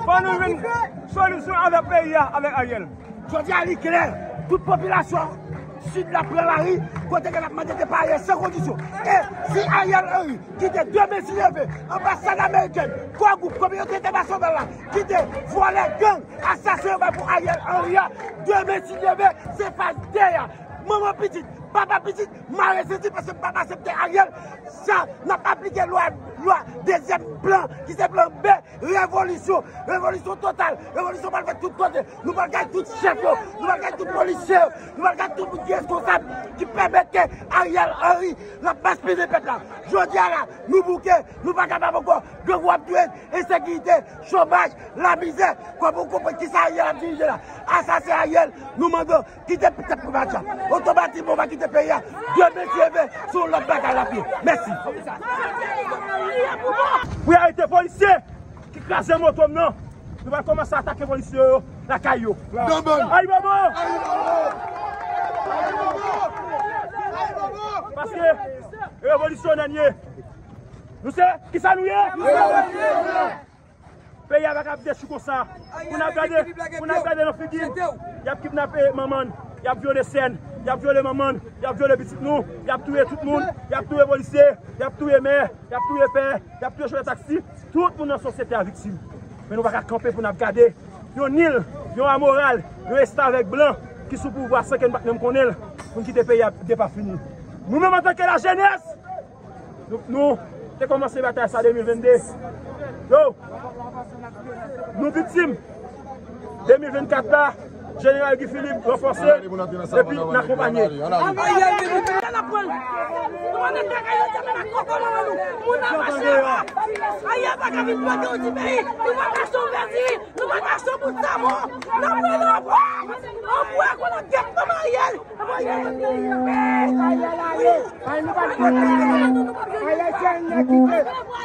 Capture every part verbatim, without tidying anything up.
Fò nou jwenn solisyon avèk peyi a, avèk Ariel. Jodi a li klè, tout popilasyon Sid la pran lari, kote ke l ap mande depa Ariel san kondisyon. E si Ariel Henry kite demen si leve, anbasad amerikèn, kò gwoup, kominote entènasyonal la, kite vòlè, gang, asasen yo bay pou Ariel Henry a, demen si leve, se faz de a. Manman pitit, papa pitit, mare senti paske m pa aksepte Ariel. Sa, n ap aplike lwa, lwa dezyèm plan, ki se plan B, revolisyon, revolisyon total, revolisyon pral fèt tout kote. Nou pral gaye tout chèf yo, nou pral gaye tout polisye yo, nou pral gaye tout moun ki reskonsab, ki pèmèt ke Ariel Henry, l ap maspinen pèp la. Jodi a la, nou bouke, nou pa kapab ankò. Grangou ap touye, ensekirite, chomaj, lamizè. Kòman w konprann kisa Ariel ap dirije la? Asasen Ariel, nou mande w kite tèt primatya. Otomatikman, w va kite peyi a. Demen si leve, se yon lòt bagay l ap ye. Mèsi. Pou y arete polisye ki kraze moto m nan, nou va kòmanse atake polisye yo lakay yo. Ayibobo! Paske revolisyonè n ye. Nou se, kisa nou ye? Peyi a pa ka ap dechou konsa. Pou n ap gade, pou n ap gade nan figi n, y ap kidnape manman n, y ap vyole sè n, y ap vyole manman n, y ap vyole pitit nou, y ap touye tout moun, y ap touye polisye, y ap touye mè, y ap touye pè, y ap touye chofè taksi. Tout moun nan sosyete a viktim. Men nou pa ka kanpe pou n ap gade yon nil, yon amoral, yon restavèk blan ki sou pouvwa san ke n pa t menm konnen l, pou n kite peyi a depafini. Nou menm antanke lajenès, Nou, nou te kòmanse batay sa de mil vennde. Yo, nou viktim. De mil vennkat la, Jeneral Guy Philippe ranfòse, epi n akonpanye. Ariel vini, nou pran nan kaka yo, te men ak kòkò nan nou. Moun nan mache anba. Ariel pa ka vin pote yon ti peyi. Li pa mache yon vèzi. Nou pa mache yon bout samon. N ap pran nan anpwa. Anpwa kon nan gèp manman Ariel. Ay, nou pa t konnen. Ay, Ayisyen nan kite,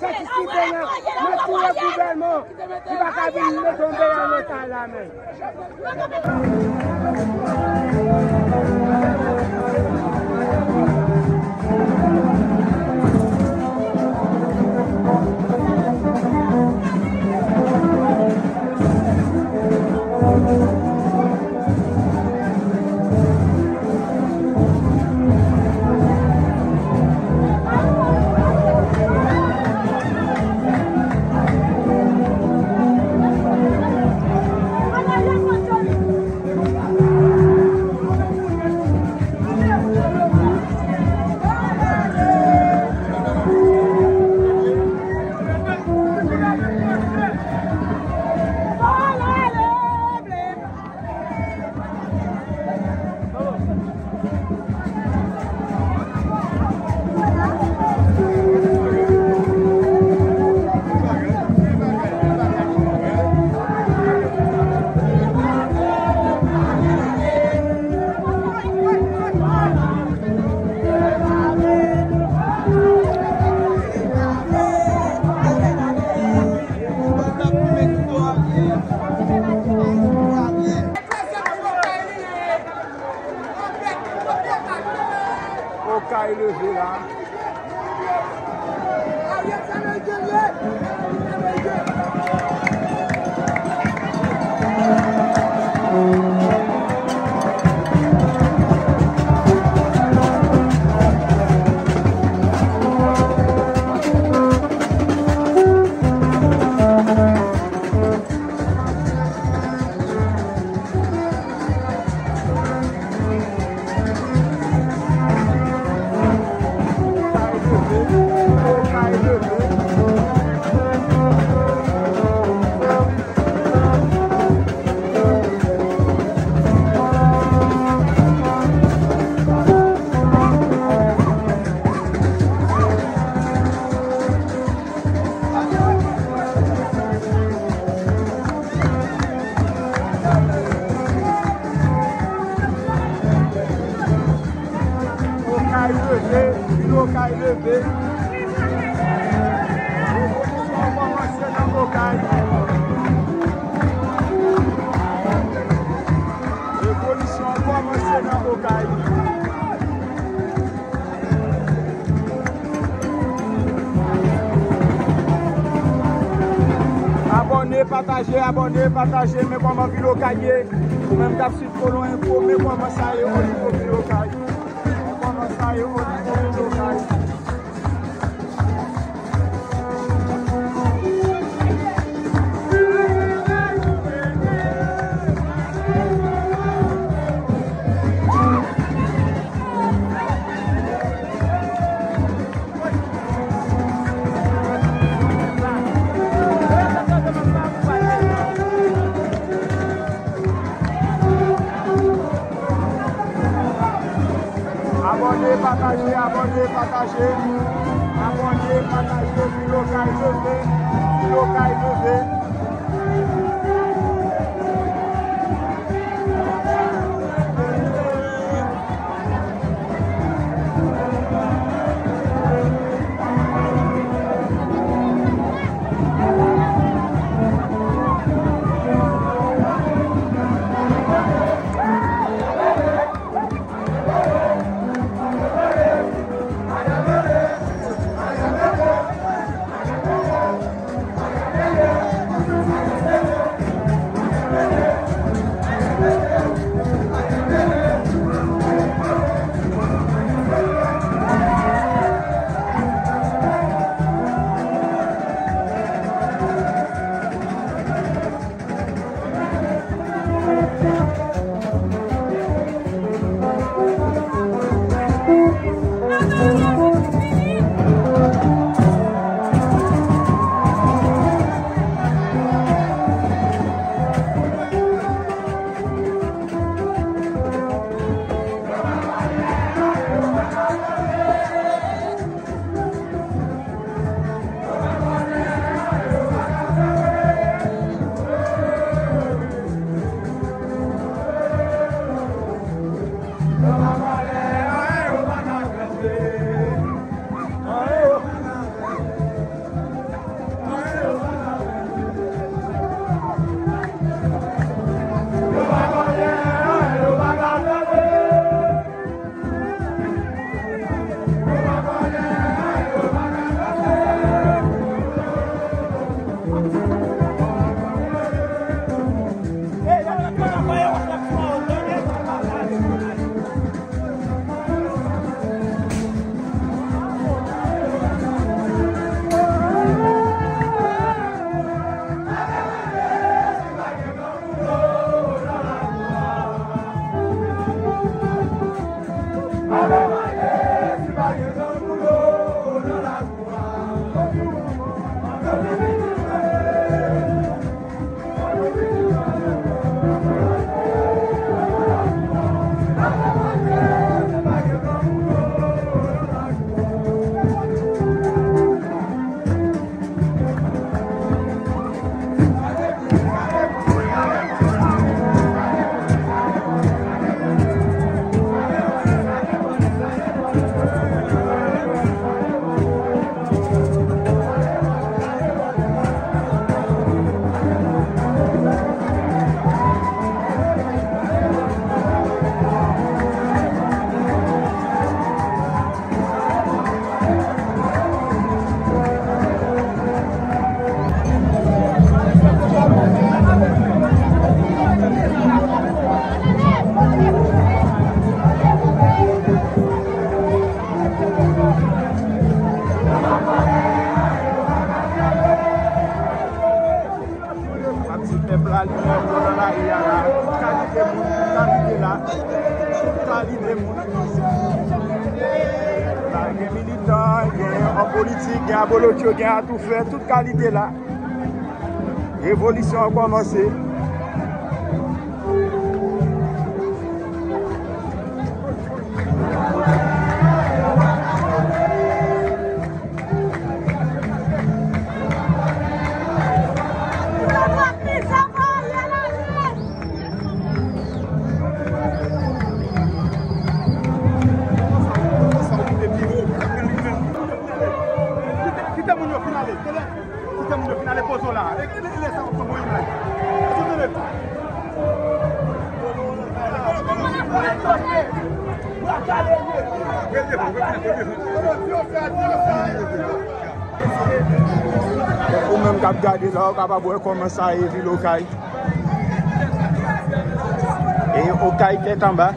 se ki kite nan, nan touye gouvènman. Li pa ka vin mete yon peyi an eta la, men. Okay leve la. Okay leve, vin Okay leve. Revolisyon an kòmanse nan Okay. Revolisyon an kòmanse nan Okay. Abòne, pataje. Pataje, abòne, pataje, men kòman Vil Okay ye. Ou menm k ap swiv Kolon Enfo, men kòman sa ye o nivo Vil Okay. Men kòman sa ye o nivo Vil Okay. Abòne, pataje, abòne, pataje. Abòne, pataje, Vil Okay veve, Vil Okay veve. M ap di pèp la, li menm, yo nan lari a la. Tout kalite moun, tout kalite la. Tout kalite moun ki isit. La, gen militan, gen òm politik, gen abolotcho, gen atoufè, tout kalite la. Revolisyon an kòmanse. Kite moun yo fin ale. Kite moun yo fin ale poze w la. E, e, e, lè sa w ap pran bon imaj. Èske w tande? Rete devan, rete devan, rete devan. Ou menm k ap gade la, ou kapab wè kòman sa ye vil Okay. E Okay tèt anba.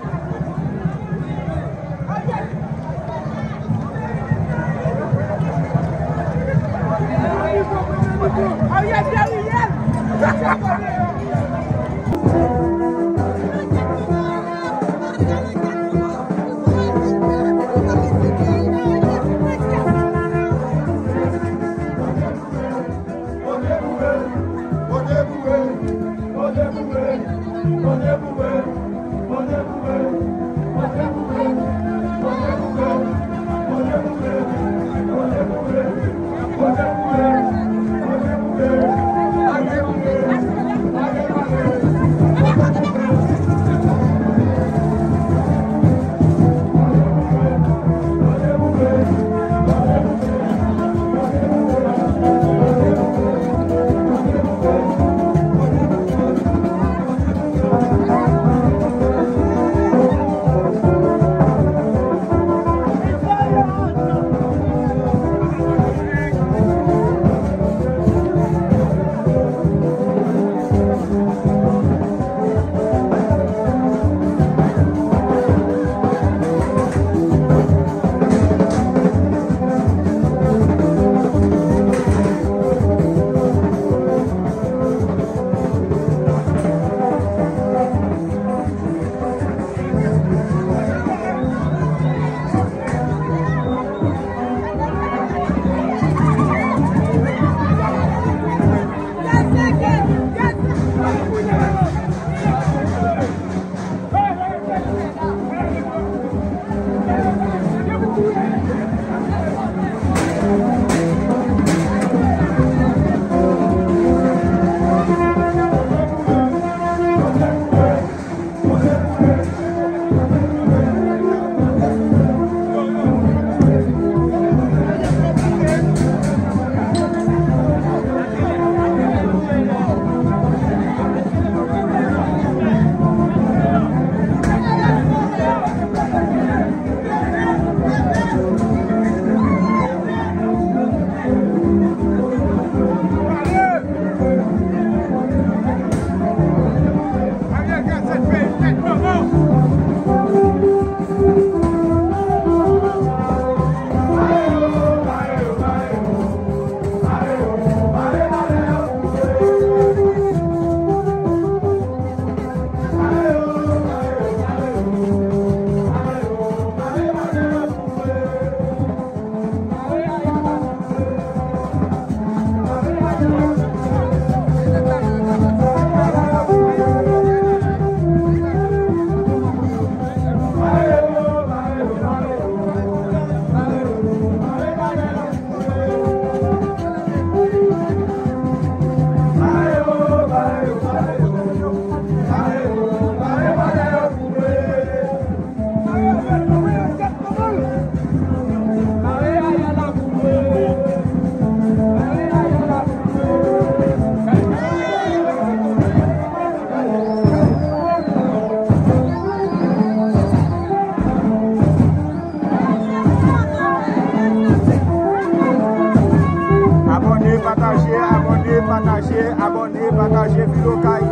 Abòne, pataje, abòne, pataje, abòne, pataje, Vil Okay,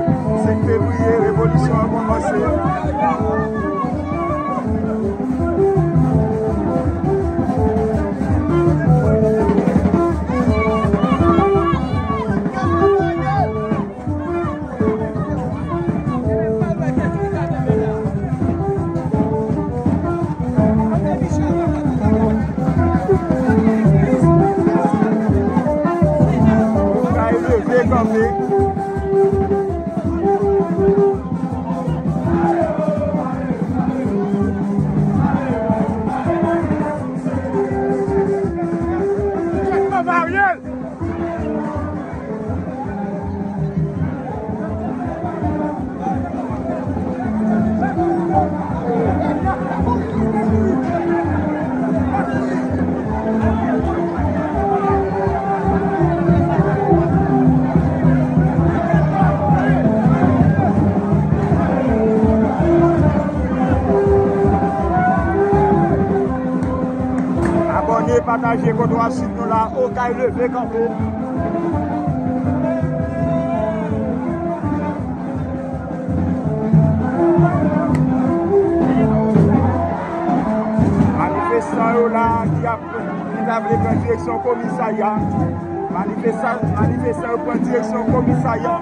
senk fevriye, revolisyon an kòmanse. Okay leve kanpe. Abòne, pataje, kote w ap swiv nou la, Okay leve kanpe. Vle pran direksyon komisarya. Manifestan, manifestan yo pran direksyon komisarya.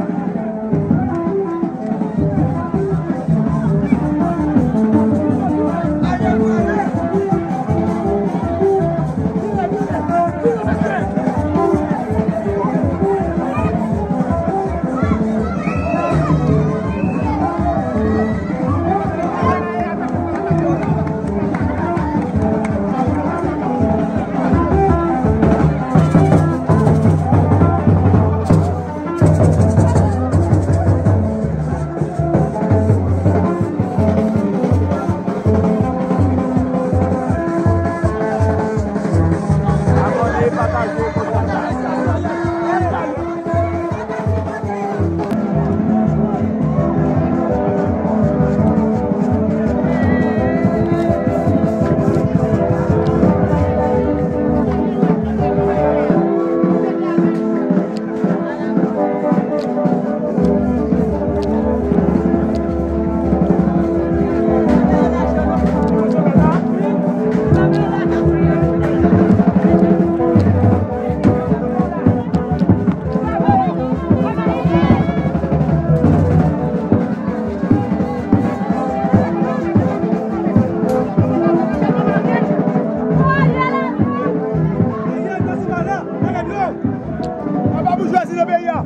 Anba boujwazi nan peyi a.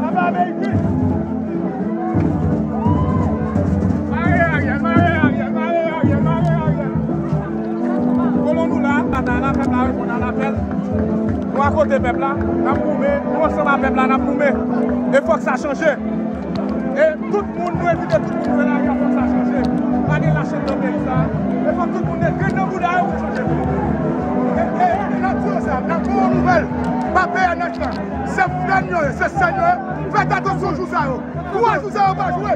Anba Ameriken. Mare Ariel, mare Ariel, mare Ariel, mare Ariel. Kolon nou la, batay la, pèp la reponn a lapèl. Nou akote pèp la, n ap goumen, nou ansanm ak pèp la, n ap goumen. E fòk sa chanje. E tout moun, nou envite tout moun fè lari a, fòk sa chanje. Pa gen lachèt nan peyi sa. E fòk tout moun met grenn nan bouda yo pou chanje peyi. E, e, e n ap di yo sa, n ap ba yo nouvèl. Pa peye nèg la. Se frè n yo ye, se sè n yo ye. Fèt atansyon jou sa yo. Twa jou sa yo pa jwe.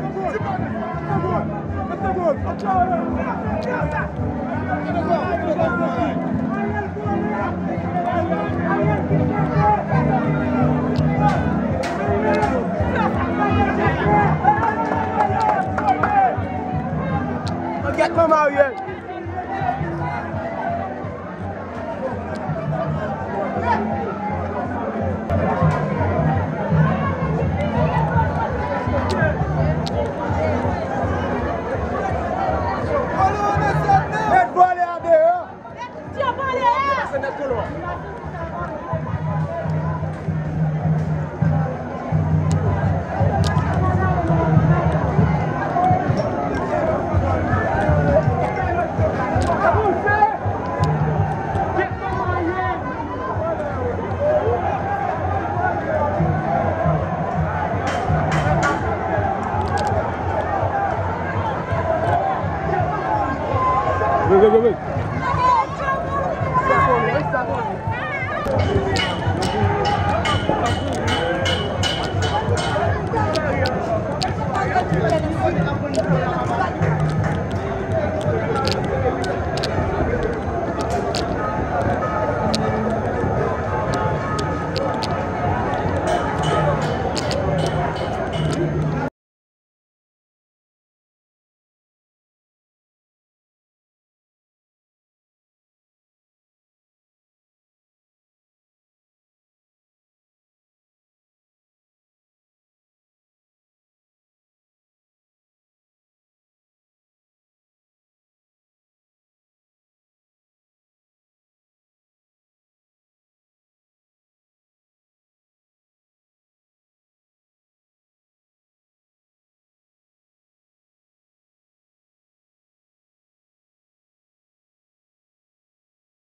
Gèt manman Ariel. Met vòlè a deyò. Vin, vin, vin, vin.